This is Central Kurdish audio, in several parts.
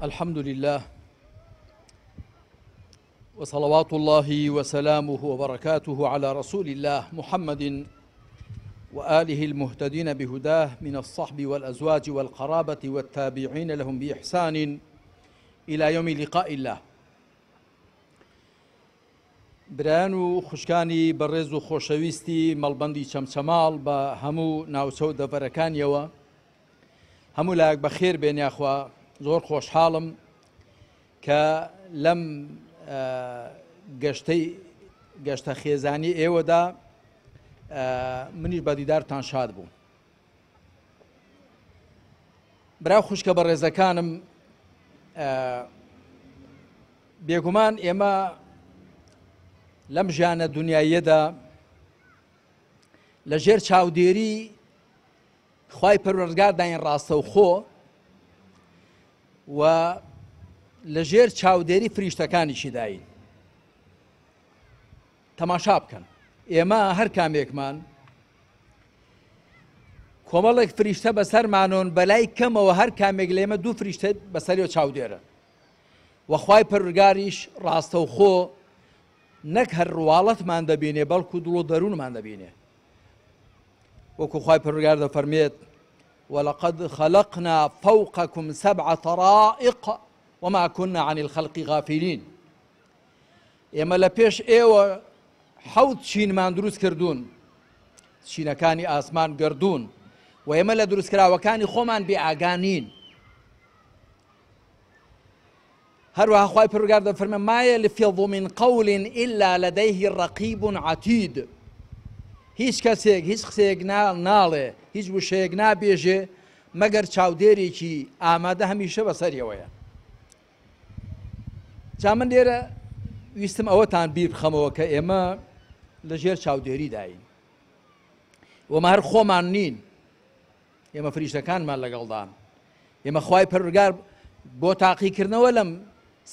الحمد لله وصلوات الله وسلامه وبركاته على رسول الله محمد وآله المهتدين بهداه من الصحب والأزواج والقرابة والتابعين لهم بإحسان إلى يوم لقاء الله. برایان و خوشکانی بەڕێز و خۆشەویستی مەڵبەندی چەمچەماڵ بە هەموو ناوچە و دەڤەرەکانیەوە، هەموو لایەک بەخێر بێن. یاخوا زۆر خۆشحاڵم کە لەم گەشتەی گەشتە خێزانی ئێوەدا منیش بە دیدارتان شاد بووم. برا خوشکە بەڕێزەکانم، بێگومان ئێمە لەم ژیانە دنیاییەدا لە ژێر چاودێری خوای پەروەردگار داین ڕاستەوخۆ و لە ژێر چاودێری فریشتەکانیشی داین. تەماشا بکەن، ئێمە هەر کامێکمان کۆمەڵێک فریشتە بەسەرمانۆن، بەلای کەمەوە هەر کامێک لێمە دوو فریشتە بەسەریەوە چاودێرە و خوای پەروەردگاریش ڕاستەوخۆ نەک هەر ڕواڵەتمان دەبینێ بەڵکو دڵ و دەروونمان دەبینێ. وەکو خوای پەروەردگار دەفەرمێت ولقد خلقنا فوقكم سبع طرائق وما كنا عن الخلق غافلين. ئێمە لە پێش ئێوە حەوت چینمان دروست کردوون، چینەکانی ئاسمان گردوون، و ئێمە لە دروستکراوەکانی خۆمان بێئاگانین. هەروەها خوای پەروەردگار دەفەرمێ ما يلفظ من قول إلا لديه رقيب عتيد. هیچ کەسێک هیچ قسەیەک ناڵێ، هیچ وشەیەک نابێژێ مەگەر چاودێرێکی ئامادە هەمیشە بەسەریەوەیە. جا من لێرە ویستم ئەوەتان بیر بخەمەوە کە ئێمە لەژێر چاودێریداین ومە هەر خۆمان نین، ئێمە فریشتەکانمان لەگەڵدان. ئێمە خوای پەروەردگار بۆ تاقیکردنەوە لەم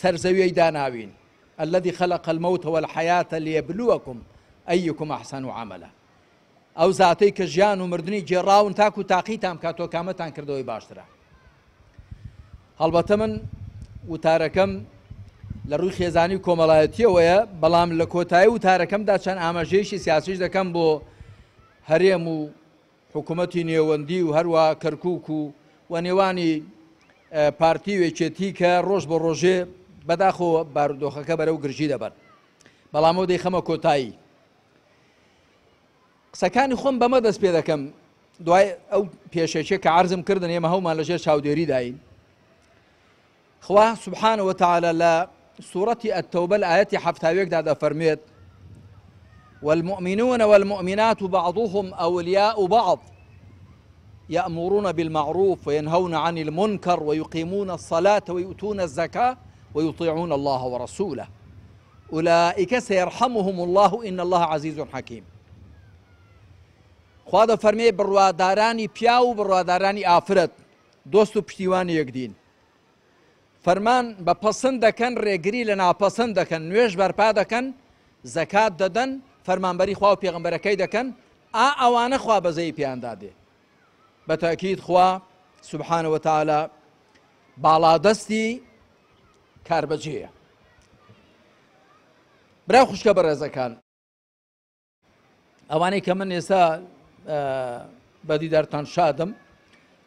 سەرزەویەی داناوین، الذي خلق الموت والحياة ليبلوكم أيكم أحسن عملا. ئەو زاتەی کە ژیان و مردنی گێڕاون تاکو تاقیتان بکات تۆ کامەتان کردەوەی باشترە. هەڵبەتە من وتارەکەم لە ڕووی خێزانی و کۆمەڵایەتیەوەیە، بەڵام لە کۆتایی وتارەکەمدا چەند ئاماژەیەکی سیاسیش دەکەم بۆ هەرێم و حکوومەتی نێوەندی و هەروە کەرکووک و نێوانی پارتی و یەکێتی کە ڕۆژ بۆ ڕۆژێ بەداخەوە بارودۆخەکە بەرەو گرژی دەبەن. بەڵام ئەو دەیخەمە کۆتایی. قسەکانی خۆم بەمە دەست پێ دەکەم. دوای ئەو پێشێکێ کە عەرزم کردن ئێمە هەومان لەژێر چاودێریداین. خوا سبحانه وتعالى لە سورەتی التوبە لە ئاەتی 71دا دەفەرمێت والمؤمنون والمؤمنات بعضهم أولياء بعض يأمرون بالمعروف وينهون عن المنكر ويقيمون الصلاة ويؤتون الزكاة ويطيعون الله ورسوله أولئك سيرحمهم الله إن الله عزيز حكيم. خوا دەفەرمێ بڕوادارانی پیا و بڕوادارانی ئافرەت دۆست و پشتیوانی یەکدین، فەرمان بە پەسەند دەکەن، ڕێگری لە ناپەسەند دەکەن، نوێژ بەرپا دەکەن، زەکات دەدەن، فەرمانبەری خوا و پێغەمبەرەکەی دەکەن، ئا ئەوانە خوا بەزەی پێیاندا دێ. بە تاکید خوا سبحانه وتعالى باڵادەستی کاربەجێیە. برا خوشکە بەڕێزەکان، ئەوانەی کە من ئێستا بە دیدارتان شادم،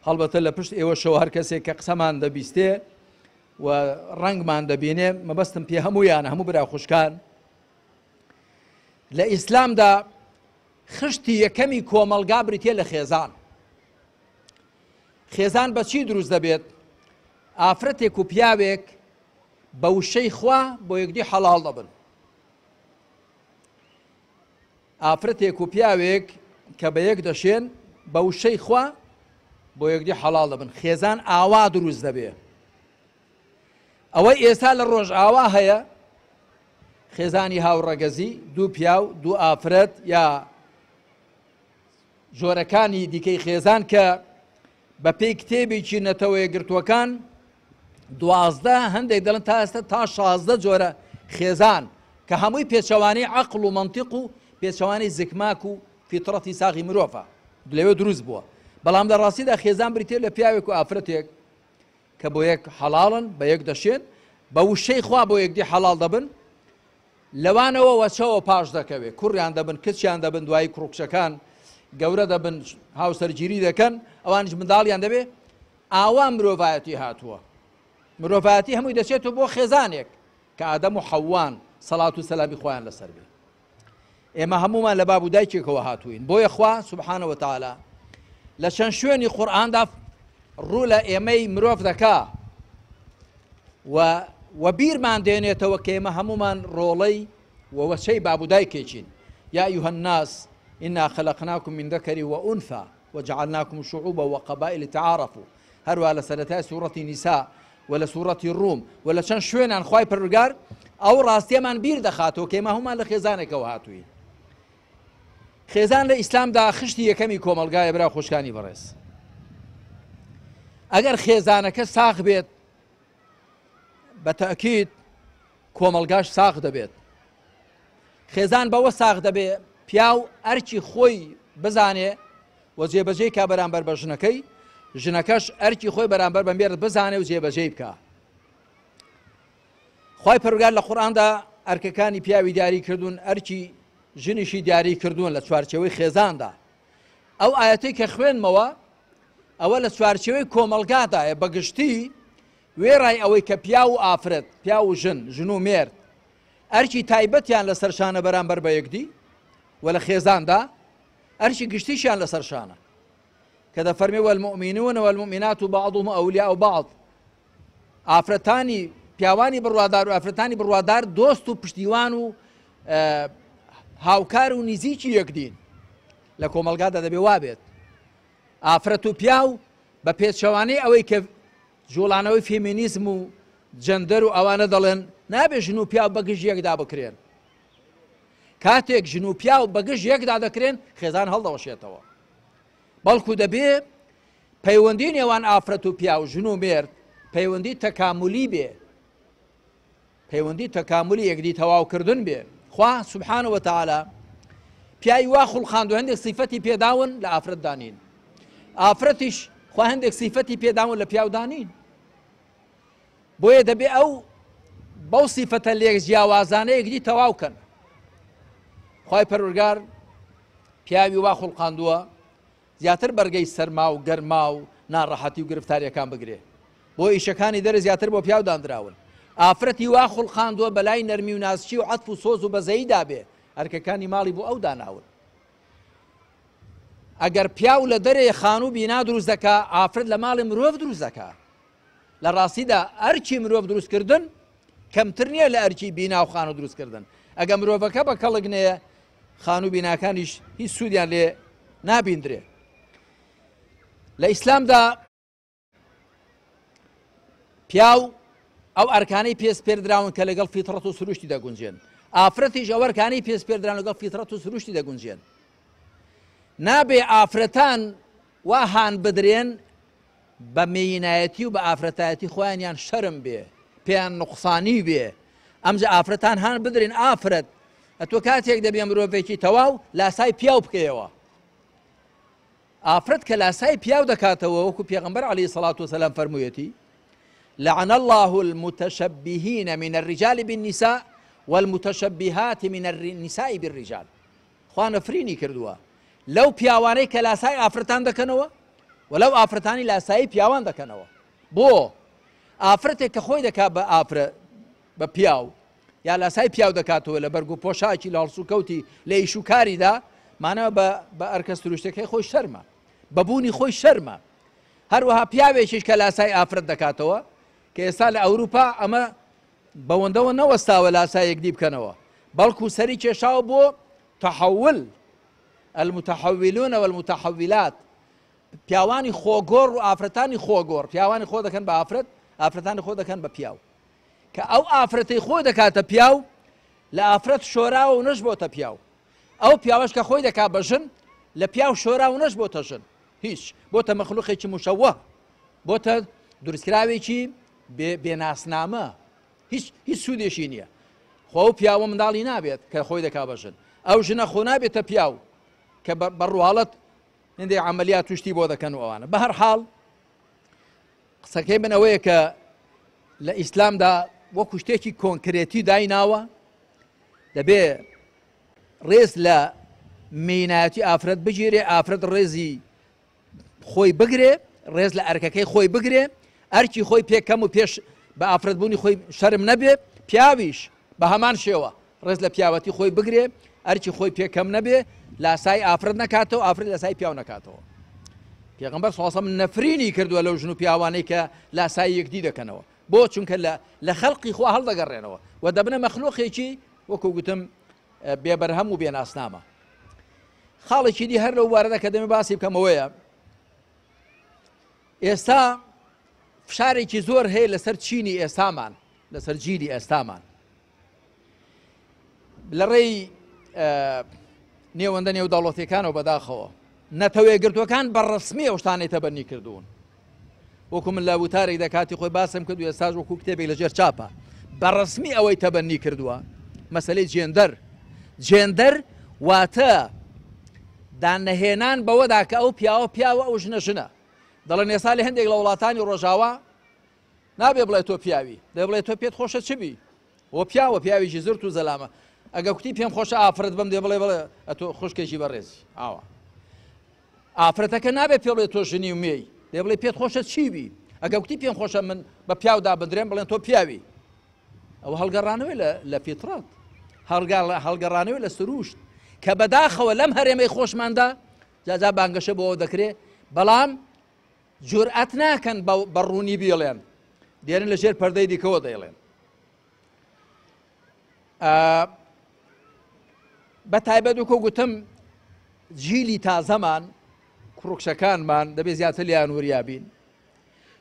هەڵبەتە لە پشت ئێوەشەوە هەر کەسێک کە قسەمان دەبیستێ و ڕەنگمان دەبینێ، مەبەستم پێ هەمویانە، هەموو برا خوشکان. لە ئیسلامدا خشتی یەکەمی کۆمەڵگا بریتە لە خێزان. خێزان بە چی دروست دەبێت؟ ئافرەتێک و پیاوێک بە وشەی خوا بۆ یەکدی حەڵاڵ دەبن. ئافرەتێک و پیاوێک کە بە یەک دەشێن بە وشەی خوا بۆ یەکدی حەڵاڵ دەبن. خێزان ئاوا دروست دەبێ. ئەوەی ئێستا لە ڕۆژئاوا هەیە خێزانی هاوڕەگەزی، دوو پیاو دوو ئافرەت یا جۆرەکانی دیکەی خێزان کە بە پێی کتێبێکی نەتەوە یەکگرتووەکان 12، هەندێک دەڵێن تا ئێستا تا 16 جۆرە خێزان کە هەمووی پێچەوانەی عەقڵ و مەنتیق و پێچەوانەی زکماک و فیتڕەتی ساغی مرۆڤە لەوێ دروست بووە. بەڵام لە ڕاستیدا خێزان بریتیە لە پیاوێک و ئافرەتێک کە بۆ یەک حەڵاڵن، بە یەک دەشێن، بە وشەی خوا بۆ یەکدی حەڵاڵ دەبن، لەوانەوە وەچەوە پاش دەکەوێ، کوڕیان دەبن، کچیان دەبن، دوایی کوڕ و کچەکان گەورە دەبن، هاوسەرگیری دەکەن، ئەوانیش منداڵیان دەبێ. ئاوا مرۆڤایەتی هاتووە. مرۆڤایەتی هەمووی دەچێتەوە بۆ خێزانێک کە ئادەم و حەوان سەڵات و سەلامی خوایان لەسەر بێ. ئێمە هەموومان لە باب و دایکێکەوە هاتووین. بۆیە خوا سبحانە وتعالی لە چەند شوێنی قورئاندا ڕوو لە ئێمەی مرۆڤ دەکا و وەبیرمان دێنێتەوە کە ئێمە هەموومان ڕۆڵەی و وەچەی باب و دایکێکین. یا أيها الناس إنا خلقناكم من ذكر وأنثى وجعلناكم شعوبا وقبائل لتعارفوا. هەروە لە سەرەتای سوڕەتی نیسا و لە سوڕەتی ڕوم و لە چەند شوێنان خوای پەروەردگار ئەو ڕاستیەمان بیر دەخاتەوە کە ئێمە هەموومان لە خێزانێکەوە هاتووین. خێزان لە ئیسلامدا خشتی یەکەمی کۆمەڵگایە برا خوشکانی بەڕێز. ئەگەر خێزانەکە ساغ بێت بە تەئکید کۆمەڵگاش ساغ دەبێت. خێزان بەوە ساغ دەبێ پیاو ئەرکی خۆی بزانێ و جێبەجێی کا بەرامبەر بە ژنەکەی، ژنەکەش ئەرکی خۆی بەرامبەر بە مێرد بزانێ و جێبەجێی بکا. خوای پەروەردگار لە قورئاندا ئەرکەکانی پیاوی دیاری کردوون، ئەرکی ژنیشی دیاری کردوون لە چوارچێوەی خێزاندا. ئەو ئایەتەی کە خوێنمەوە ئەوە لە چوارچێوەی کۆمەڵگادایە بەگشتی، وێڕای ئەوەی کە پیاو و ئافرەت، پیاو و ژن، ژن و مێرد ئەرکی تایبەتیان لەسەر شانە بەرامبەر بە یەکدی و لە خێزاندا ئەرکی گشتیشیان لەسەر شانە کە دەفەرمێ والمؤمنون والمؤمنات بعضهم أولياء بعض. ئافرەتانی پیاوانی بڕوادار و ئافرەتانی بڕوادار دۆست و پشتیوان و هاوکار و نزیکی یەکدین. لە کۆمەڵگادا دەبێ وابێت ئافرەت و پیاو بە پێچەوانەی ئەوەی کە جوڵانەوەی فێمینیزم و جەندەر و ئەوانە دەڵێن نابێ ژن و پیاو بەگژ یەکدا بکرێن. کاتێک ژن و پیاو بەگژ یەکدا دەکرێن خێزان هەڵدەوەشێتەوە. بەڵکو دەبێ پەیوەندی نێوان ئافرەت و پیاو، ژن و مێرد، پەیوەندی تەکاملی بێ، پەیوەندی تەکاملی یەکدی تەواوکردن بێ. خوا سبحانه وتعالی پیاوی وا خوڵقاندو هەندێک سیفەتی پێداون لە ئافرەتدا نین، ئافرەتیش خوا هەندێک سیفەتی پێداون لە پیاودا نین. بۆیە دەبێ ئەو بەو سیفەتە لێک جیاوازانە یەکدی تەواو کەن. خوای پەروەردگار پیاوی وا خوڵقاندووە زیاتر بەرگەی سەرما و گەرما و ناڕەحەتی و گرفتاریەکان بگرێ، بۆ ئیشەکانی دەرێ زیاتر بۆ پیاو داندراون. ئافرەتی وا خوڵقاندووە بەلای نەرمی و نازکی و عەتف و سۆز و بەزەییدا بێ، ئەرکەکانی ماڵی بۆ ئەو داناون. ئەگەر پیاو لە دەرێ خانوو بینا دروست دەکا، ئافرەت لە ماڵی مرۆڤ دروست دەکا. لە ڕاستیدا ئەرکی مرۆڤ دروستکردن کەمتر نییە لە ئەرکی بینا و خانوو دروستکردن. ئەگە مرۆڤەکە بە کەڵک نەیە، خانوو بیناکانیش هیچ سوودیان لێ نابیندرێ. لە ئیسلامدا پیاو ئەو ئەرکانەی پێسپێردراون کە لەگەڵ فیتڕەت و سروشتی دەگونجێن، ئافرەتیش ئەو ئەرکانەی پێسپێردراون لەگەڵ فیتڕەت و سروشتی دەگونجێن. نابێ ئافرەتان وا هان بدرێن بە مێینایەتی و بە ئافرەتایەتی خۆیانیان شەرم بێ، پێیان نوقسانی بێ. ئەمجا ئافرەتان هان بدرێن ئافرەت ئەتۆ کاتێک دەبێ مرۆڤێکی تەواو لاسای پیاو بکەیەوە. ئافرەت کە لاسای پیاو دەکاتەوە وەکو پێغەمبەر عەلەیهی سەڵات وسەلام فەرموویەتی لعن الله المتشبهین من الرجال بالنساء والمتشبهات من النساء بالرجال. خوا نەفرینی کردووە لەو پیاوانەی کە لاسای ئافرەتان دەکەنەوە و لەو ئافرەتانی لاسایی پیاوان دەکەنەوە. بۆ ئافرەتێک کە خۆی دەکات بە ئافرە بە پیاو یا لاسای پیاو دەکاتەوە لە بەرگ و پۆشاکی لە هەڵسوکەوتی لە ئیش و کاریدا، مانەوە بە ئەرکە سروشتەکەی خۆی شەرمە، بە بوونی خۆی شەرمە. هەروەها پیاوێکیش کە لاسای ئافرەت دەکاتەوە کە ئێستا لە ئەوروپا ئەمە بەوەندەوە نەوەستاوە لاسای یەکدی بکەنەوە، بەڵکو سەری کێشاوە بۆ تحول، المتحولون والمتحولات، پیاوانی خۆگۆڕ و ئافرەتانی خۆگۆڕ، پیاوانی خۆ دەکەن بە ئافرەت، ئافرەتانی خۆ دەکەن بە پیاو. کە ئەو ئافرەتەی خۆی دەکاتە پیاو لە ئافرەت شۆراوە و نەش بۆتە پیاو، ئەو پیاوەش کە خۆی دەکات بە ژن لە پیاو شۆراوە و نەش بۆتە ژن، هیچ بۆتە مەخلوقێکی مشەوه، بۆتە دروستکراوێکی بێناسنامە، هیچ سوودێکی نییە. خۆ ئەو پیاوە منداڵی نابێت کە خۆی دەکا بە ژن، ئەو ژنە خۆ نابێتە پیاو کە بە ڕواڵەت هەندێک عملیات توشتی بۆ دەکەن و ئەوانە. بە هەر حاڵ قسەکەی من ئەوەیە کە لە ئیسلامدا وەکو شتێکی کۆنکرێتی دایناوە دەبێ ڕێز لە مێینایەتی ئافرەت بگیرێ، ئافرەت ڕێزی خۆی بگرێ، ڕێز لە ئەرکەکەی خۆی بگرێ، ئەرکی خۆی پێ کەم و پێش بە ئافرەتبوونی خۆی شەرم نەبێ، پیاویش بە هەمان شێوە ڕێز لە پیاوەتی خۆی بگرێ، ئەرکی خۆی پێ کەم نەبێ، لاسایی ئافرەت نەکاتەوە، ئافرەت لاسایی پیاو نەکاتەوە. پێغەمبەر صلی الله علیه و سلم نەفرینی کردووە لەو ژن و پیاوانەی کە لاسایی یەکدی دەکەنەوە. بۆ؟ چونکە لە خەلقی خوا هەڵدەگەڕێنەوە و دەبنە مەخلوقێکی وەکو گوتم بێبەرهەم و بێناسنامە. خاڵێکی دی هەر لەو بارەدا کە دەمێ باسی بکەمەوەیە ئێستا فشارێکی زۆر هەیە لەسەر چینی ئێستامان لەسەر جیلی ئێستامان لە ڕێی نێوەندە نێودەوڵەتیەکانەوە بەداخەوە نەتەوە یەکگرتووەکان بە ڕەسمی ئەو شتانەی تەبەنی کردوون وەکو من لە وتارێک دەکاتی خۆی باسم کرد و ئێستاش وەکو کتێبێک لەژێر چاپە بە ڕەسمی ئەوەی تەبەنی کردووە مەسلەی جێندەر جێندەر واتە دانەهێنان بەوەدا کە ئەو پیاوە پیاوە ئەو ژنە ژنە دەڵێن ئێستا لە هەندێک لە وڵاتانی ڕۆژاوا نابێ بڵێ تۆ پیاوی دەبێ بڵێ تۆ پێت خۆشە چ بی وە پیاوە پیاوێکی زرت و زەلامە ئەگە کوتی پێم خۆشە ئافرەت بم دێ بڵێ بڵێ ئەتۆ خوشکێکی بەڕێزی ئاوا ئافرەتەکە نابێ پێ بڵێ تۆ ژنی و مێی دێ بڵێ پێت خۆشە چی بی ئەگە کوتی پێم خۆشە من بە پیاودا بدرێم بڵێن تۆ پیاوی ئەوە هەڵگەڕانەوەی لە فیترات هەڵگەڕانەوەی لە سروشت کە بەداخەوە لەم هەرێمەی خۆشماندا جاجا بانگەشە بۆ دەکرێ بەڵام جورئەت ناکەن بە ڕوونی بیڵێن، دێنن لە ژێر پەردەی دیکەوە دەیڵێن. بە تایبەت وەکو گوتم جیلی تازەمان کوڕکشەکانمان دەبێ زیاتر لیان وریا بین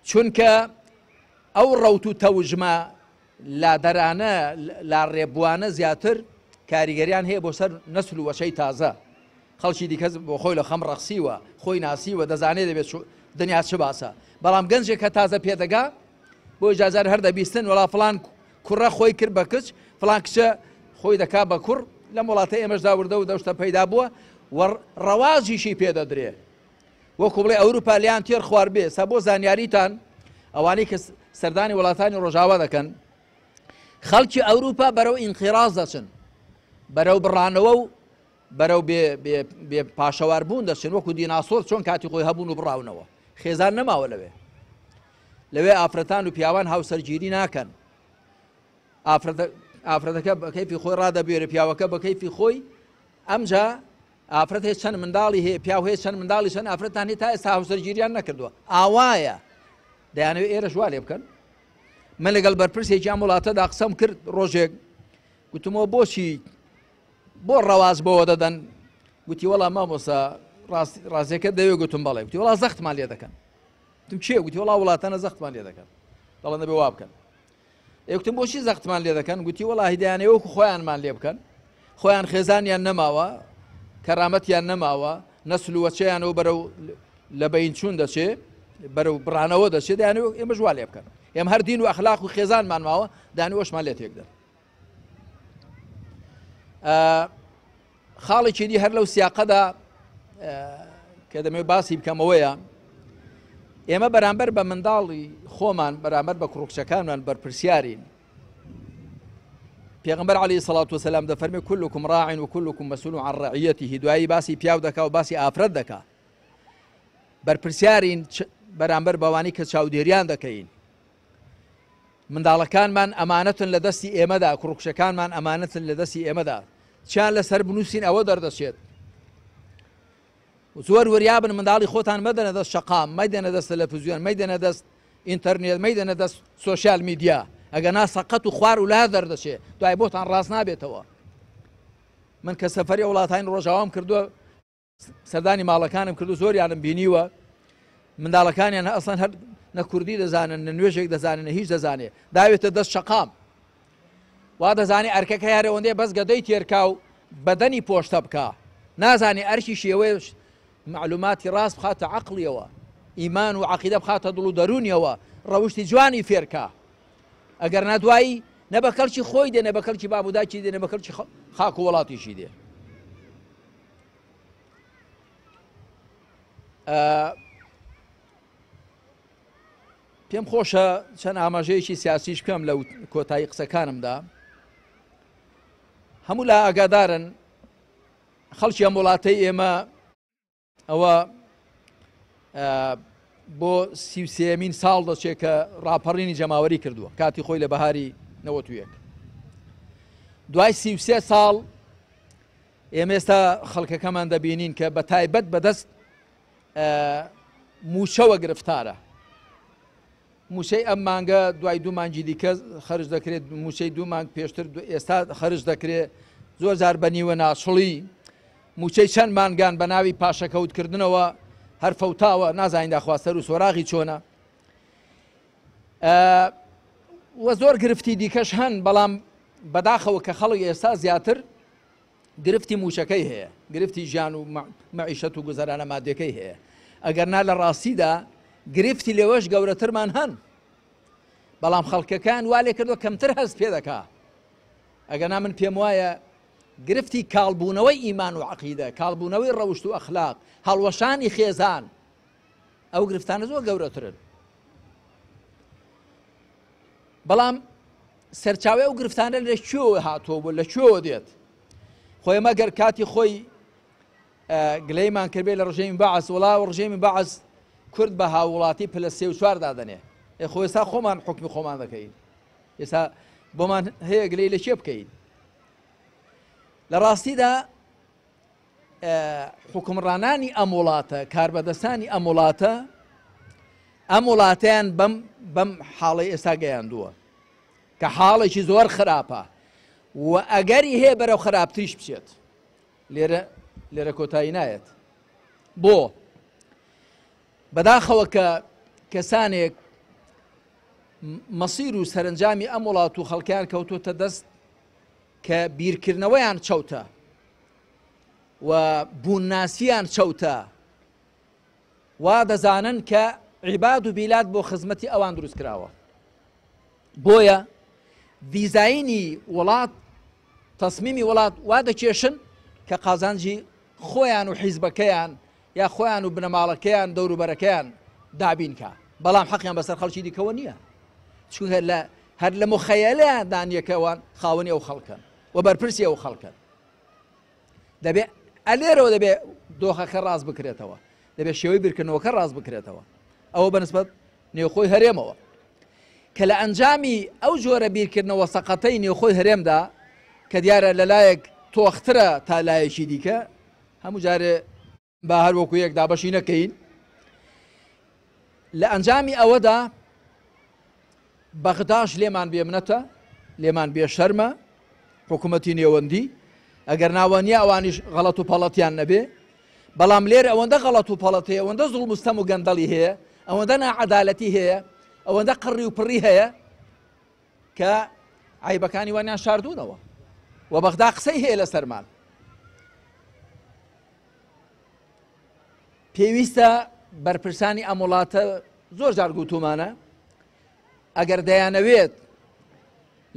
چونکە ئەو ڕەوت و تەوژمە لادەرانە لاڕێبووانە زیاتر کاریگەریان هەیە بۆ سەر نەسل و وەچەی تازە. خەڵکی دیکە بۆ خۆی لە خەم ڕەخسیوە، خۆی ناسیوە، دەزانێ دەبێت دنیا چ باسە. بەڵام گەنجێک کە تازە پێدەگا، بۆی جارجار هەر دەبیستن وەڵا فڵان کوڕە خۆی کرد بە کچ، فڵان کچە خۆی دەکا بە کوڕ. لەم وڵاتەی ئێمەشدا وردە وردە ئەو شتە پەیدا بووە و ڕەواجیشی پێ دەدرێ. وەکو بڵێ ئەوروپا لێیان تێر خواربێ. سا بۆ زانیاریتان ئەوانەی کە سەردانی وڵاتانی ڕۆژاوا دەکەن، خەڵکی ئەوروپا بەرەو ئینقیراز دەچن، بەرەو بڕانەوە و بەرەو بێ پاشەوار بوون دەچن، وەکو دیناسۆر چۆن کاتی خۆی هەبوون و بڕاونەوە، خێزان نەماوە لەوێ. لەوێ ئافرەتان و پیاوان هاوسەرگیری ناکەن. ئافرەتەکە بە کەیفی خۆی ڕادەبوێرێ، پیاوەکە بە کەیفی خۆی. ئەمجا ئافرەت هەیە چەند منداڵی هەیە، پیاو هەیە چەند منداڵی، چەند ئافرەتان هەیە تا ئێستا هاوسەرگیریان نەکردووە. ئاوایە دەیانەوێت ئێرەش وا لێ بکەن. من لەگەڵ بەرپرسێکی ئەم وڵاتەدا قسەم کرد ڕۆژێک، گوتمەوە بۆچی بۆ ڕەواج بەوە دەدەن؟ گوتی وەڵا مامۆستا ڕاستیەکە دەوێ؟ گوتم بەڵێ. گوتی وەڵا زەختمان لێ دەکەن. گوتم کێ؟ گوتی وەڵا وڵاتانە زەختمان لێ دەکەن، دەڵێن دەبێ وا بکەن. ئێ گوتم بۆچی زەختمان لێ دەکەن؟ گوتی وەڵاهی دەیانەوێ وەکو خۆیانمان لێ بکەن، خۆیان خێزانیان نەماوە، کەرامەتیان نەماوە، نەسل و وەچەیانەوە بەرەو لە بەین چوون دەچێ، بەرەو بڕانەوە دەچێ، دەیانەوێ ئێمەش وا لێ بکەن. ئێمە هەر دین و ئەخلاق و خێزانمان ماوە، دەیانەوێ ئەوشمان لێ تێکدەن. خاڵێکی دی هەر لەو سیاقەدا کە دەمەوێت باسی بکەمەوەیە ئێمە بەرامبەر بە منداڵی خۆمان بەرامبەر بە کوڕکچەکانمان بەرپرسیارین پێغمبەر علی سڵات وسلام دەفەرمی كلكم راع وكلكم مسؤول عن رعيته دوایی باسی پیاو دەکا و باسی ئافرەت دەکا بەرپرسیارین بەرامبەر بەوانی کە چاودێریان دەکەین منداڵەکانمان ئەمانەتن لە دەستی ئێمەدا، کوڕ و کچەکانمان ئەمانەتن لە دەستی ئێمەدا، چیان لەسەر بنووسین ئەوە دەردەچێت. زۆر وریابن منداڵی خۆتان مەدەنە دەست شەقام، مەدەنە دەست تەلەفزیۆن، مەدەنە دەست ئینتەرنێت، مەدەنە دەست سۆشیال میدیا، ئەگەنا سەقەت و خوار و لا دەردەچێ، دوای بۆتان ڕاست نابێتەوە. من کە سەفەری وڵاتانی ڕۆژاوام کردووە سەردانی ماڵەکانم کردو زۆریانم بینیوە منداڵەکانیان ئەسڵەن هەر نە کوردی دەزانن نە نوێژێک دەزانن نە هیچ دەزانێ داوێتە دەست شەقام وا دەزانێ ئەرکەکە هەرەوەندەیە بەس گەدەی تێرکا و بەدەنی پۆشتە بکا نازانێ ئەرکی شێوەیە معلوماتی ڕاست بخاتە عەقڵیەوە ئیمان و عەقیدە بخاتە دڵ و دەروونیەوە ڕەوشتی جوانی فێرکا ئەگەر نا دوایی نە بە کەڵکی خۆی دێ نە بە کەڵکی باب و دایکی دێ نە بە کەڵکی خاک و وڵاتیشی دێ. پێم خۆشە چەند ئاماژەیەکی سیاسیش بکەم لە کۆتایی قسەکانمدا. هەموو لا ئاگادارن خەڵکی ئەم وڵاتەی ئێمە ئەوە بۆ سیوسێمین ساڵ دەچێت کە ڕاپەڕینی جەماوەری کردووە کاتی خۆی لە بەهاری 91. دوای 33 ساڵ ئێمە ئێستا خەڵکەکەمان دەبینین کە بە تایبەت بەدەست مووچەوە گرفتارە. مووچەی ئەم مانگە دوای دوو مانگی دیکە خەرج دەکرێت، مووچەی دوو مانگ پێشتر ئێستا خەرج دەکرێت، زۆر جار بە نیوە ناچڵی مووچەی چەند مانگان بە ناوی پاشەکەوتکردنەوە هەر فەوتاوە، نازانین داخوا سەر و سۆراغی چۆنە. وە زۆر گرفتی دیکەش هەن، بەڵام بەداخەوە کە خەڵک ئێستا زیاتر گرفتی مووچەکەی هەیە، گرفتی ژیان و مەعیشەت و گوزەرانە مادیەکەی هەیە، ئەگەرنا لە ڕاستیدا گرفتی لەوەش گەورەترمان هەن، بەڵام خەڵکەکان وا لێ کردووە کەمتر هەست پێ دەکا. ئەگەرنا من پێم وایە گرفتی کاڵبوونەوەی ئیمان و عەقیدە، کاڵبوونەوەی ڕەوشت و ئەخلاق، هەڵوەشانی خێزان، ئەو گرفتانە زۆر گەورەترن. بەڵام سەرچاوەی ئەو گرفتانە لە کوێوە هاتووە بۆ لە کوێوە دێت؟ خۆ ئێمە گەر کاتی خۆی گلەیمان کردبێ لە ڕژێمی بەعس، وڵا و ڕژێمی بەعس کورد بە هاووڵاتی پلە سێ و چوار دادەنێ. ئێ خۆ ئێستا خۆمان حوکمی خۆمان دەکەین، ئێستا بۆمان هەیە گلەی لە کێ بکەین؟ لە ڕاستیدا حوکمڕانانی ئەم وڵاتە، کاربەدەستانی ئەم وڵاتە، ئەم وڵاتەیان بەم بەم حاڵەی ئێستا گەیاندووە کە حاڵێکی زۆر خراپە و ئەگەری هەیە بەرەو خراپتریش بچێت. لێرە لێرە کۆتایی نایەت. بۆ بەداخەوە کە کەسانێک مەسیر و سەرنجامی ئەم وڵات و خەڵکیان کەوتوتە دەست کە بیرکردنەوەیان چەوتە و بوونناسییان چەوتە، وا دەزانن کە عیباد و بیلاد بۆ خزمەتی ئەوان دروست کراوە. بۆیە دیزاینی وڵات، تەسمیمی وڵات وا دەکێشن کە قازانجی خۆیان و حیزبەکەیان یا خۆیان و بنەماڵەکەیان دەوروبەرەکەیان دابین کا، بەڵام حەقیان بەسەر خەڵکی دیکەوە نییە، چونکە لە هەر لە مخەیەلەیاندا نییە کە ئەوان خاوەنی ئەو خەڵکەن و بەرپرسی ئەو خەڵکەن. دەبێ ئەلێرەوە دەبێ دۆخەکە ڕاست بکرێتەوە، دەبێ شێوەی بیرکردنەوەکە ڕاست بکرێتەوە، ئەوە بەنسبەت نێوخۆی هەرێمەوە کە لە ئەنجامی ئەو جۆرە بیرکردنەوە سەقەتەی نێوخۆی هەرێمدا کە دیارە لەلایەک تۆخترە تا لایەکی دیکە، هەموو جارێ با هەر وەکو یەک دابەشی نەکەین، لە ئەنجامی ئەوەدا بەغداش لێمان بێمنەتە، لێمان بێشەرمە، حکوومەتی نێوەندی ئەگەر ناوە نییە ئەوانیش غەڵەت و پەڵەتیان نەبێ، بەڵام لێرە ئەوەندە غەڵەت و پەڵەت هەیە، ئەوەندە زوڵم و ستەم و گەندەڵی هەیە، ئەوەندە ناعەدالەتی هەیە، ئەوەندە قڕی و پڕی هەیە کە عیبەکانی وانیان شاردوونەوە و بەغدا قسەی هەیە لەسەرمان. پێویستە بەرپرسانی ئەم وڵاتە زۆر جار گوتومانە ئەگەر دەیانەوێت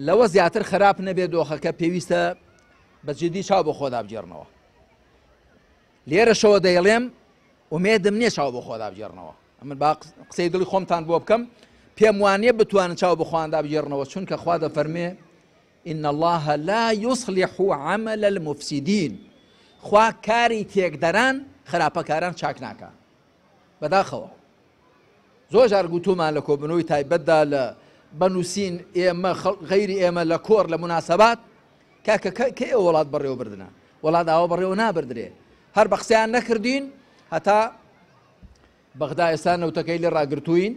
لەوە زیاتر خراپ نەبێت دۆخەکە، پێویستە بە جدی چاو بۆ خۆدا بگێڕنەوە. لێرەشەوە دەیڵێم ئومێدم نییە چاو بۆ خۆدا بگێڕنەوە. ئەمن با قسەی دڵی خۆمتان بۆ بکەم، پێم وانییە بتوانن چاو بە خۆیاندا بگێڕنەوە، چونکە خوا دەفەرمێ ان اللە لا یصلح عمل المفسدین، خوا کاری تێکدەران خراپەکاران چاک ناکا. بەداخەوە زۆر جار گوتومان لە کۆبنەوەی تایبەتدا لە بەنووسین ئێمە غەیری ئێمە لە کۆڕ لە مناسبات کاکە کە ئێوە وڵات بەڕێوە بردنە، وڵات ئاوا بەڕێوە نابردرێ. هەر بە قسەیان نەکردین هەتا بەغدا ئێستا نەوتەکەی لێ ڕاگرتووین،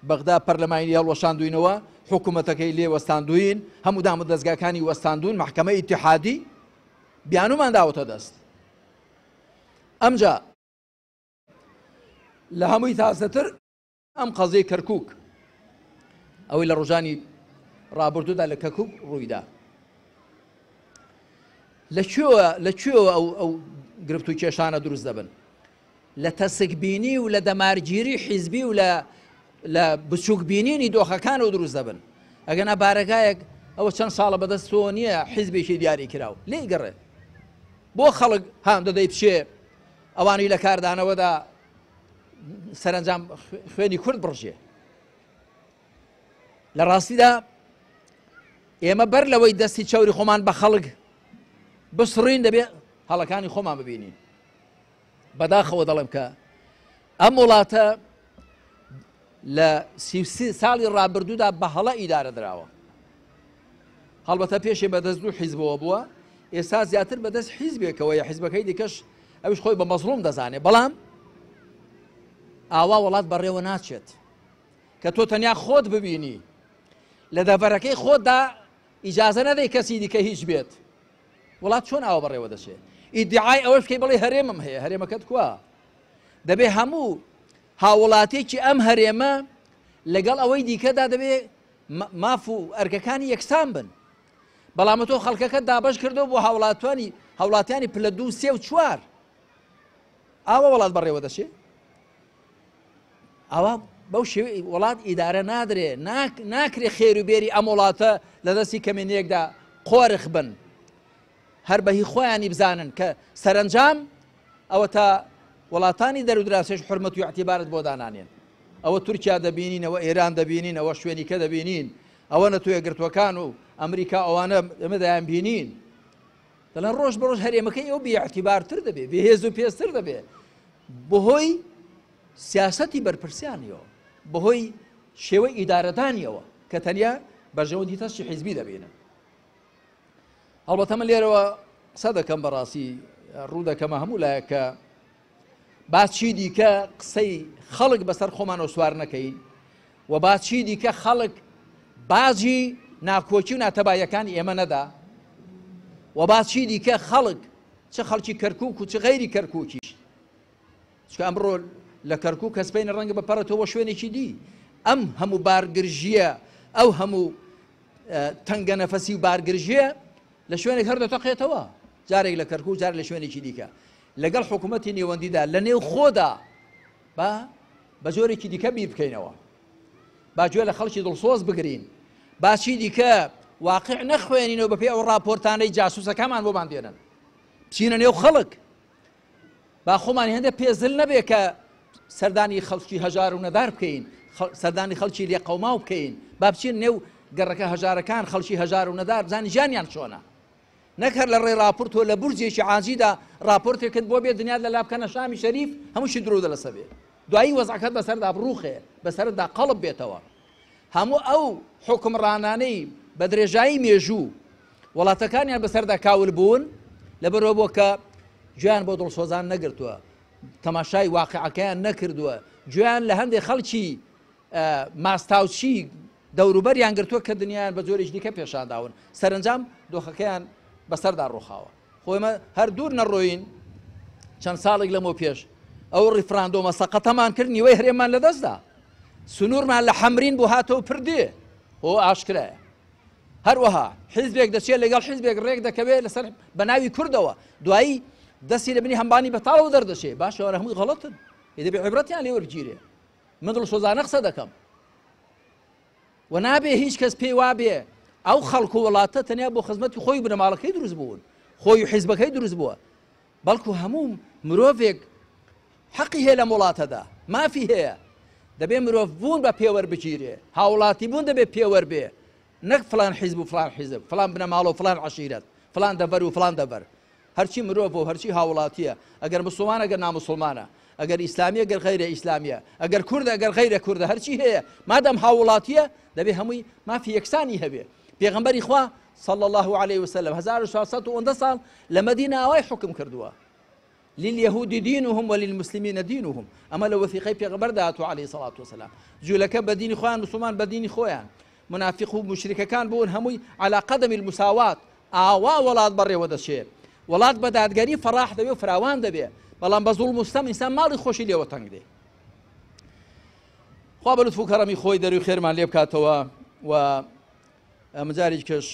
بەغدا پەرلەمانی لێ هەڵوەشاندووینەوە، حکوومەتەکەی لێ وەستاندووین، هەموو دامودەزگاکانی وەستاندوون، مەحکەمەی ئیتیحادی بیانوومان داوەتە دەست. ئەمجا لە هەمووی تازەتر ئەم قەزیەی کەرکووک، ئەوەی لە ڕۆژانی ڕابردوودا لە کەرکووک ڕوویدا، لە کوێوە لە کوێوە ئەو ئەو گرفت و کێشانە دروست دەبن؟ لە تەسکبینی و لە دەمارگیری حیزبی و لە لە بچووک بینینی دۆخەکانەوە دروست دەبن. ئەگەنا بارەگایەک ئەوە چەند ساڵە بەدەستەوە نییە حیزبێکی دیاری کراو لێی گەڕێ بۆ خەڵک هان دەدەی بچێ ئەوانی لە کاردانەوەدا سەرەنجام خوێنی کورد بڕژێ. لە ڕاستیدا ئێمە بەر لەوەی دەستی چەوری خۆمان بە خەڵک بسڕین دەبێ هەڵەکانی خۆمان ببینین. بەداخەوە دەڵێم کە ئەم وڵاتە لە 33 ساڵی ڕابردوودا بە هەڵە ئیدارە دراوە. هەڵبەتە پێشێ بەدەست دوو حیزبەوە بووە، ئێستا زیاتر بەدەست حیزبێکەوەیە، حیزبەکەی دیکەش ئەویش خۆی بە مەزڵوم دەزانێ، بەڵام ئاوا وڵات بەڕێوە ناچێت کە تۆ تەنیا خۆت ببینی لە دەڤەرەکەی خۆتدا ئیجازە نەدەی کەسی دیکە هیچ بێت. وڵات چۆن ئاوا بەڕێوە دەچێت؟ ئیدعای ئەوەش بکەی بڵێ هەرێمم هەیە، هەرێمەکەت کوا؟ دەبێ هەموو هاوڵاتێکی ئەم هەرێمە لەگەڵ ئەوەی دیکەدا دەبێ ماف و ئەرکەکانی یەکسان بن. بەڵام تۆ خەڵکەکە دابەش کردەوە بۆ هاوڵاتیانی پلە 2، 3 و 4. ئاوا وڵات بەڕێوە دەچێت؟ ئاوا بەو شێوەی وڵات ئیدارە نادرێ. ناکرێ خێر و بێری ئەم وڵاتە لە دەستی کەمینەیەکدا قۆرخ بن، هەر بەهی خۆیانی بزانن کە سەرەنجام ئەوە تا وڵاتانی دەرودراسێش حرمەت و اعتیبارت بۆ دانانێن. ئەوە تورکیا دەبینین، ئەوە ئێران دەبینین، ئەوە شوێنیکە دەبینین، ئەوە نەتەوە یەکگرتووەکان و ئەمریکا ئەوانە ئێمە دەیان بینین. دەڵێن ڕۆژ بە ڕۆژ هەرێمەکەی ئەو بێاعتیبارتر دەبێ، بێهێز و پێستر دەبێ بەهۆی سیاسەتی بەرپرسیانیەوە، بەهۆی شێوەی ئیدارەدانیەوە کە تەنیا بەرژەوەندی تەسکی حیزبی دەبینن. هەڵبەتە من لێرەوە قسە دەکەم، بەڕاستی ڕوو دەکەمە هەموو لایەک کە با چی دیکە قسەی خەڵک بەسەر خۆمانەوە سوار نەکەین و با چی دیکە خەڵک باجی ناکۆکی و ناتەبایەکانی ئێمە نەدا و با چی دیکە خەڵک چ خەڵکی کەرکوک و چ غەیری کەرکوکیش، چونکە ئەمڕۆ لە کەرکوک کەس پێی ڕەنگە بپەڕێتەوە بۆ شوێنێکی دی، ئەم هەموو بارگرژیە، ئەو هەموو تەنگە نەفەسی و بارگرژیە لە شوێنێک هەر دەتەقێتەوە، جارێک لە کەرکوک، جارێک لە شوێنێکی دیکە. لەگەڵ حکوومەتی نێوەندیدا لە نێو خۆدا با بە جۆرێکی دیکە بیر بکەینەوە، با گوێ لە خەڵکی دڵسۆز بگرین، با چی دیکە واقع نەخوێنینەوە بەپێی ئەو راپۆرتانەی جاسوسەکەمان بۆمان دێنن، بچینە نێو خەڵک، با خۆمان هێندە پێزل نەبێ کە سەردانی خەڵکی هەژار و نەدار بکەین، سەردانی خەڵکی لێقەوماو بکەین، با بچین نێو گەڕەکە هەژارەکان، خەڵکی هەژار و نەدار، بزانین ژیانیان چۆنە. نەک هەر لە ڕێی راپۆرتەوە لە بورجێکی عاجیدا راپۆرتێکت بۆ بێ دنیات لەلا بکەنە شامی شەریف، هەمووشی درۆ دەلەسە بێ، دوایی وەزعەکەت بەسەردا بڕوخێ، بەسەرتدا قەڵب بێتەوە. هەموو ئەو حوکمڕانانەی بە درێژایی مێژوو وڵاتەکانیان بەسەردا کاول بوون، لەبەرەوە بووە کە گوێیان بۆ دڵسۆزان نەگرتووە، تەماشای واقعەکەیان نەکردووە، گوێیان لە هەندێک خەڵکی ماستاوچی دەوروبەریان گرتووە کە دنیایان بە جۆرێکی دیکە پێشانداون، سەرەنجام دۆخەکەیان بەسەردا ڕووخاوە. خۆ ئێمە هەر دوور نەڕۆین، چەند ساڵێک لەمەو پێش ئەو ڕیفراندۆمە سەقەتەمان کرد، نیوەی هەرێممان لەدەستدا، سنوورمان لە حەمرین بۆ هاتەوە پردێ، هۆ ئاشکرایە. هەروەها حیزبێک دەچێت لەگەڵ حیزبێک ڕێک دەکەوێت لەسەر بەناوی کوردەوە، دوایی دەستی لە بنی هەمبانی بەتاڵەوە دەردەچێت. باشە ئەوانە هەمووی غەڵەتن، ئێ دەبێ عیبرەتیان لێ وەربگیرێ. من دڵسۆزانە قسە دەکەم و نابێ هیچ کەس پێی وابێ ئەو خەڵک و وڵاتە تەنیا بۆ خزمەتی خۆی بنەماڵەکەی دروست بوون، خۆی و حیزبەکەی دروست بووە، بەڵکو هەموو مرۆڤێک حەقی هەیە لەم وڵاتەدا، مافی هەیە. دەبێ مرۆڤ بوون بە پێوەر بگیرێ، هاوڵاتی بوون دەبێ پێوەر بێ، نەک فلان حیزب و فلان حیزب، فلان بنەماڵە و فلان عەشیرەت، فلان دەڤەر و فلان دەڤەر. هەرچی مرۆڤ و هەرچی هاوڵاتیە، ئەگەر مسلمانە ئەگەر نامسلمانە، ئەگەر ئیسلامیە ئەگەر غەیرە ئیسلامیە، ئەگەر کوردە ئەگەر غەیرە کوردە، هەرچی هەیە مادام هاوڵاتیە دەبێ هەمووی مافی یەکسانی هەبێ. پێغەمبەری خوا صلی الله علیه وسلم 1400 و ساڵ لە مەدینە ئاوای حکم کردووە، لليهود دينهم وللمسلمين دينهم. ئەمە لە وەثیقەی پێغەمبەردا هاتووە علیه الصلاة والسلام. جوولەکە بە دینی خۆیان، مسلمان بە دینی خۆیان، منافق و مشرکەکان بوون هەمووی على قدم المساوات. ئاوا وڵات بەڕێوە دەچێ، وڵات بە دادگەری فەراح دەبێ و فراوان دەبێ، بەڵام بە زوڵم و ستەم ئینسان ماڵی خۆشی لێوە تەنگ دێ. خوا بە لوتف و کەرەمی خۆی دەروی خێرمان لێ بکاتەوە و ئەمجارێکی کەش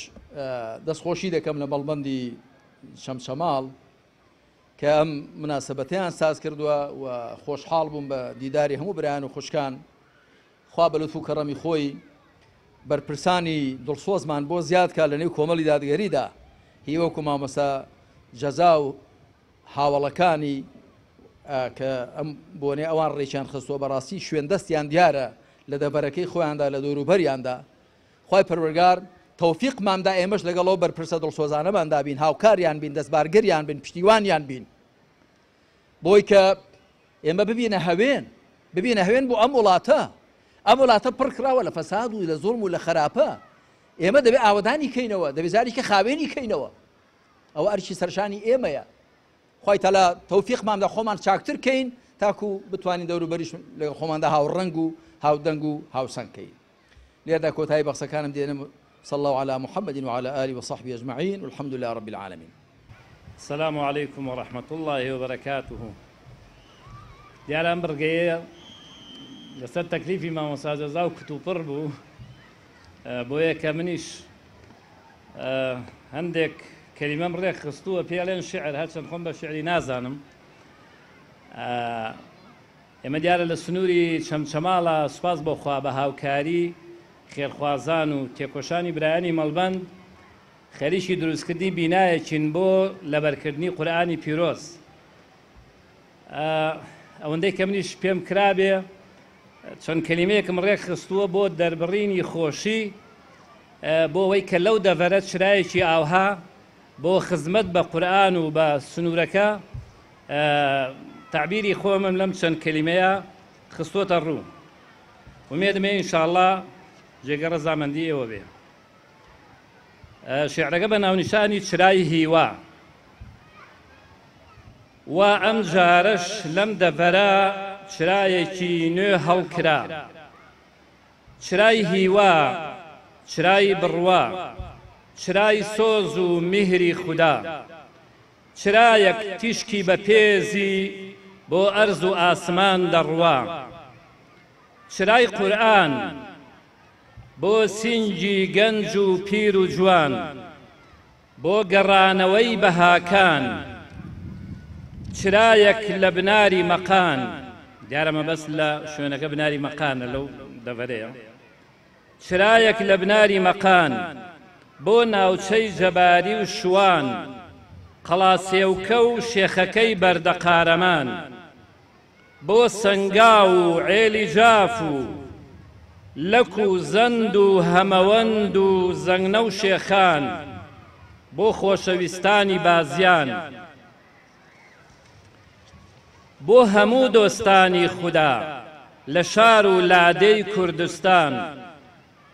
دەستخۆشی دەکەم لە مەڵبەندی چەمچەماڵ کە ئەم مناسبەتیان ساز کردووە و خۆشحاڵ بووم بە دیداری هەموو برایان و خوشکان. خوا بە لوتف و کەرەمی خۆی بەرپرسانی دڵسۆزمان بۆ زیاد کا لە نێو کۆمەڵی دادگەریدا، هی وەکو مامۆستا جەزا و هاوەڵەکانی کە ئەم بۆنەی ئەوان ڕێکیان خستووە، بەڕاستی شوێن دەستیان دیارە لە دەڤەرەکەی خۆیاندا، لە دەوروبەریاندا. خوای پەروەردگار تەوفیقمان دا ئێمەش لەگەڵ ئەو بەرپرسە دڵسۆزانەماندا بین، هاوکاریان بین، دەستبارگەریان بین، پشتیوانیان بین، بۆی کە ئێمە ببینە هەوێن، ببینە هەوێن بۆ ئەم وڵاتە. ئەم وڵاتە پڕ کراوە لە فەساد و لە زوڵم و لە خراپە. ئێمە دەبێ ئاوەدانی کەینەوە، دەبێ جارێکی خاوێنی کەینەوە. ئەوە ئەرکی سەرشانی ئێمەیە. خوای تەعالا تەوفیقمان دا خۆمان چاکتر کەین تاکو بتوانین دەوروبەریش لەگەڵ خۆماندا هاوڕەنگ و هاودەنگ و هاوسەنگ کەین. لێردا کۆتایی بە قسەکانم دێنم. صلی الله علی محمد وعلى آله وصحبه اجمعین والحمد لله رب العالمین. السلام علیکم و رحمة اللە و برکاته دیارە ئەم بڕگەیە لەسەر تەکلیفی مامۆستا جەزا و کتوپڕ بوو بۆیە کە منیش هەندێک کەلیمەم ڕێک خستووە پێڵێن شعر هەرچەند خۆم بە شعری نازانم ئێمە دیارە لە سنووری چەمچەماڵە سوپاس بۆ خوا بە هاوکاری خێرخوازان و تێکۆشانی برایانی مەڵبەند خەریکی دروستکردنی بینایەکین بۆ لەبەرکردنی قورئانی پیرۆز. ئەوەندەی کە منیش پێم کرابێ چەند کەلیمەیەکم ڕێک خستووە بۆ دەربڕینی خۆشی بۆ ئەوەی کە لەو دەڤەرە چرایەکی ئاوها بۆ خزمەت بە قورئان و بە سنوورەکە تەعبیری خۆمم لەم چەند کەلیمەیە خستۆتە ڕوو. ئومێدم هەیە ئینشاڵڵا جێگە ڕەزامەندی ئێوە بێ. شیعرەکە بە ناونیشانی چرای هیوا. وا ئەم جارەش لەم دەڤەرە چرایەکی نوێ هەڵکرا. چرای هیوا، چرای بڕوا، چرای سۆز و میهری خودا. چرایەک تیشکی بە پێزی بۆ ئەرز و ئاسمان دەڕوا. چرای قورئان بۆ سینگی گەنج و پیر و جوان، بۆ گەڕانەوەی بەهاکان. چرایەک لە بناری مەقان، دیارە مەبەست لە شوێنەکە بناری مەقانە لەو دەڤەرەیە. چرایەک لە بناری مەقان، بۆ ناوچەی جەباری و شوان، قەڵاسێوکە و شێخەکەی بەردەقارەمان، بۆ سەنگاو و عێلی جاف و لەک و زەند و هەمەوەند و زەنگنە و شێخان، بۆ خۆشەویستانی بازیان. بۆ هەموو دۆستانی خودا لە شار و لادێی کوردستان،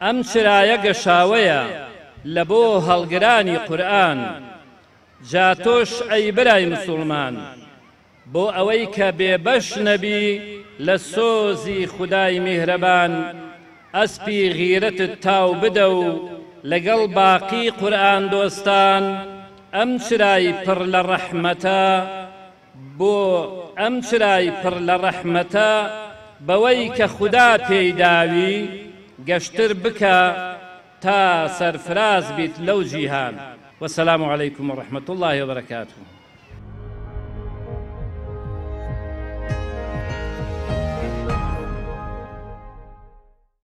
ئەم چرایە گەشاوەیە لە بۆ هەڵگرانی قورئان، جا تۆش ئەی برای مسوڵمان بۆ ئەوەی کە بێ بەش نەبی لە سۆزی خودای میهرەبان ئەسپی غیرەتت تاو بدە و لەگەڵ باقی قورئان دۆستان ئەم چرای پڕ لە ڕەحمەتە بۆ ئەم چرای پڕ لە ڕەحمەتە بەوەی کە خودا پێی داوی گەشتر بکە تا سەرفراز بیت لەو جیهان وسلام علیکم ورحمة اللە وبرکاته.